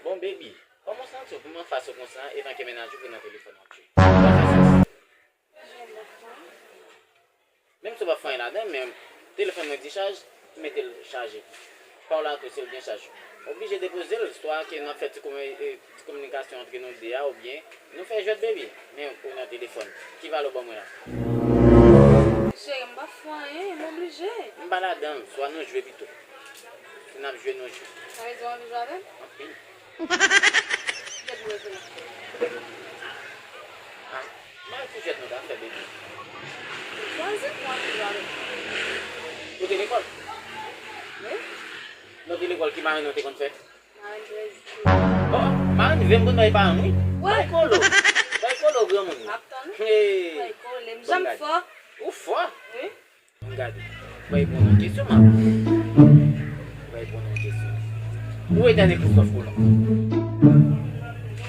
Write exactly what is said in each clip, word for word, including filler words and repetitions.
Bon, baby, kòman w santi w pou m anfas ou konsa, etan ke mennaj ou ki nan telefòn w ap jwe? Ou pa fè sens. Menm si w pa fè anyen ladan, men telefòn mwen dichaj, mete l chaje. Pa w la tou, si l gen chaj, oblije depoze l, swa ke n ap fè ti komi-, eh, ti kominikasyon antre nou de a, oubyen nou fè jwèt, baby. Men ou nan telefòn, ki valè w ban mwen la? Cheri, m pa fè anyen, m oblije. M pa ladan l, swa nou jwe pito. Si n ap jwe, nou jwe. Sa vle di w anvi jwe avè m? Anpil. Kiyès ou rete la? Ah, m al ti jwèt nou ta fè, baby. Chwazi pou anvi jwe avè m. Ou te lekòl? Wi. Lè w te lekòl, ki marenn ou te konn fè? Marenn trèz. Oh, marenn ven m konn bay paran m, wi. Wè. Bay kolo. Bay kolo, granmoun. M ap tann ou. Hey. Bay kole. M janm fò. Ou fò? Wi. Ann gade. Mwen reponn yon kesyon, man. Mwen reponn yon kesyon. Ou wè dènye Christophe Colomb?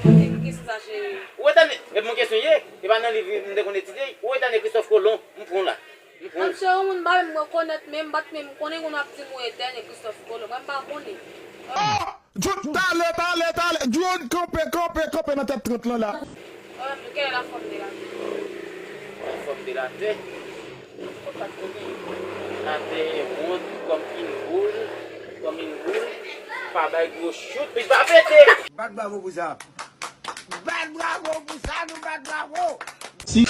Ki kesyon sa, cheri? Ou wè dènye, e bon kesyon ye, e pa nan liv m te konn etidye, ou wè dènye Christophe Colomb, m pran la. M pran. Kòm se yon moun m pa menm rekonèt, men m pa t menm konnen, konnen w ap di m ou wè dènye Christophe Colomb, mwen m pa konnen. John, talè, talè, talè. John, kanpe, kanpe, kanpe nan tèt trant lan la. Kèl lafòm de la tè? Lafòm de la tè? Ou pa t konnen? La tè wont kòm in boul, kòm in boul. Pa bay gwo chout, li pa pete. Bat bravo pou sa. Bat bravo pou sa, nou bat bravo. Si.